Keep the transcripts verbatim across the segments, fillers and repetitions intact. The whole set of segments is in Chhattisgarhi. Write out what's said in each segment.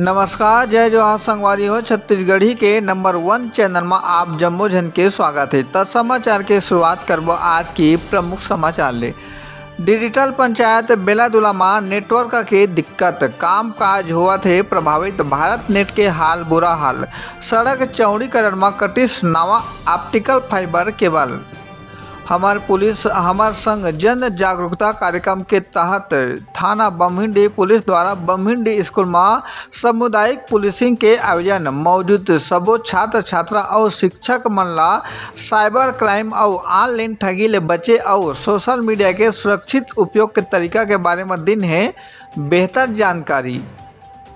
नमस्कार, जय जोहार संगवारी हो। छत्तीसगढ़ी के नंबर वन चैनल म आप जम्मो झन के स्वागत हे। त समाचार के शुरुआत करबो आज की प्रमुख समाचार ले। डिजिटल पंचायत बेलादुला म नेटवर्क के दिक्कत, काम काज होवत हे प्रभावित, भारत नेट के हाल बुरा हाल। सड़क चौड़ीकरण म कटिस नवा ऑप्टिकल फाइबर केबल। हमर पुलिस हमर संग जन जागरूकता कार्यक्रम के तहत थाना बम्हिंडी पुलिस द्वारा बम्हिंडी स्कूल म सामुदायिक पुलिसिंग के आयोजन। मौजूद सबो छात्र छात्रा अउ शिक्षक मन ला साइबर क्राइम अउ ऑनलाइन ठगी ले बचे अउ सोशल मीडिया के सुरक्षित उपयोग के तरीका के बारे म दिन हे बेहतर जानकारी।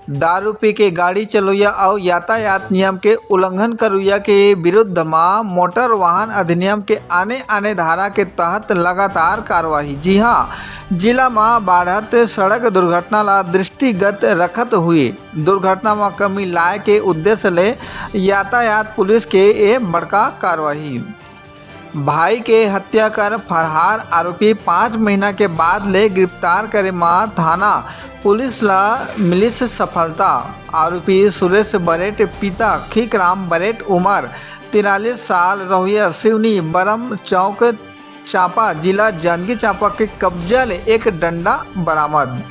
दारू पी के गाड़ी चलोइया अउ यातायात नियम के उल्लंघन करोइया के विरुद्ध म मोटर वाहन अधिनियम के आने-आने धारा के तहत लगातार कार्रवाई। जी हां, जिला म बाढ़त सड़क दुर्घटना ला दृष्टिगत रखत हुए दुर्घटना म कमी लाए के उद्देश्य ले यातायात पुलिस के ए बड़का कार्रवाई। भाई के हत्या कर फरार आरोपी पाँच महीना के बाद ले गिरफ्तार करे म थाना पुलिस ला मिलिस सफलता। आरोपी सुरेश बरेट, पिता खीकराम बरेट, उमर तिरालीस साल, रहोइया सिवनी बरम चौक चांपा, जिला जांजगीर चांपा के कब्जा ले एक डंडा बरामद।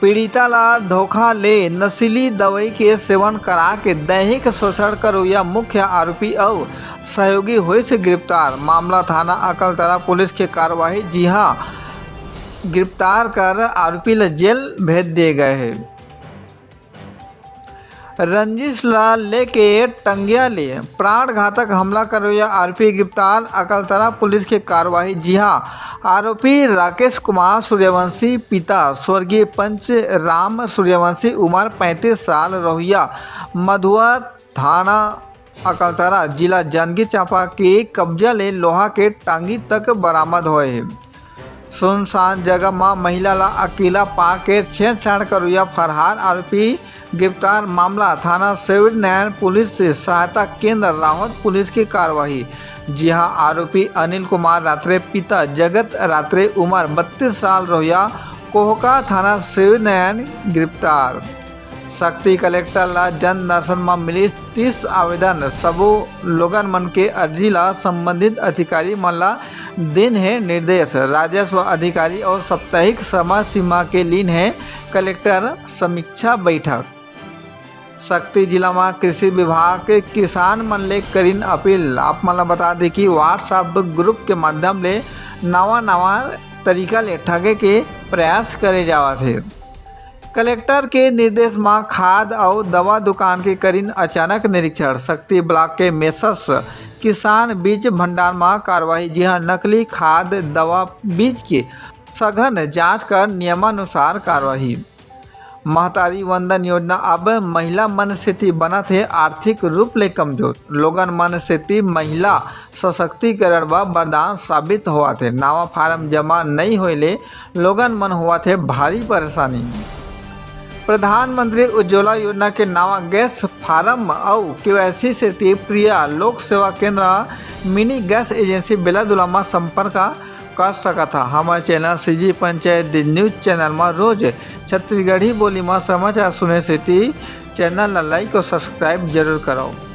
पीड़िता ला धोखा ले नशीली दवाई के सेवन करा के दैहिक शोषण करोइया मुख्य आरोपी अउ सहयोगी होइस गिरफ्तार। मामला थाना अकलतरा पुलिस के कार्रवाई। जी हां, गिरफ्तार कर आरोपी ला जेल भेज दिए गए हे। रंजिश ला लेके टंगिया ले प्राण घातक हमला करोइया आरोपी गिरफ्तार, अकलतरा पुलिस के कार्रवाई। जी हां, आरोपी राकेश कुमार सूर्यवंशी, पिता स्वर्गीय पंच राम सूर्यवंशी, उमर पैंतीस साल, रहोइया मधुआ थाना अकलतरा, जिला जांजगीर चांपा के कब्जा ले लोहा के टांगी तक बरामद होए हे। सुनसान जगह म महिला ला अकेला पाके छेड़छाड़ करोइया फरार आरोपी गिरफ्तार। मामला थाना सिविल न्याय पुलिस से सहायता केंद्र राहोद पुलिस की कार्रवाई। जी हां, आरोपी अनिल कुमार रात्रे, पिता जगत रात्रे, उमर बत्तीस साल, रहोइया कोहका थाना सिविल न्याय गिरफ्तार। सक्ती, कलेक्टर ला जन दर्शन म मिलिस तीस आवेदन, सबो लोगन मन के अर्जी ला संबंधित अधिकारी मन ला देन हे निर्देश। राजस्व अधिकारी अउ साप्ताहिक समय सीमा के लीन हे कलेक्टर समीक्षा बैठक। सक्ती, जिला म कृषि विभाग के किसान मन ले करिन अपील। आप मन ला बता दे कि WhatsApp ग्रुप के माध्यम ले नवा नवा तरीका ले ठगे के प्रयास करे जावत हे। कलेक्टर के निर्देश म खाद अउ दवा दुकान के करिन अचानक निरीक्षण। सक्ती ब्लॉक के मेसस किसान बीज भंडार म कार्रवाई। जी हां, नकली खाद, दवा, बीज के सघन जांच कर नियमानुसार कार्रवाई। महतारी वंदन योजना अब महिला मन सेती बनत हे आर्थिक रूप ले कमजोर। लोगन मन सेती महिला सशक्तिकरण बर वरदान साबित होवत हे। नवा फार्म जमा नइ होए ले लोगन मन होवत हे भारी परेशानी। प्रधानमंत्री उज्ज्वला योजना के नवा गैस फार्म अउ केवाईसी सेती प्रिया लोक सेवा केंद्र मिनी गैस एजेंसी बेलादुला म संपर्क कर सकत हा। हमर channel CG panchayat news channel म रोज छत्तीसगढ़ी बोली म समाचार सुने सेती चैनल ला लाइक अउ सब्सक्राइब जरूर करव।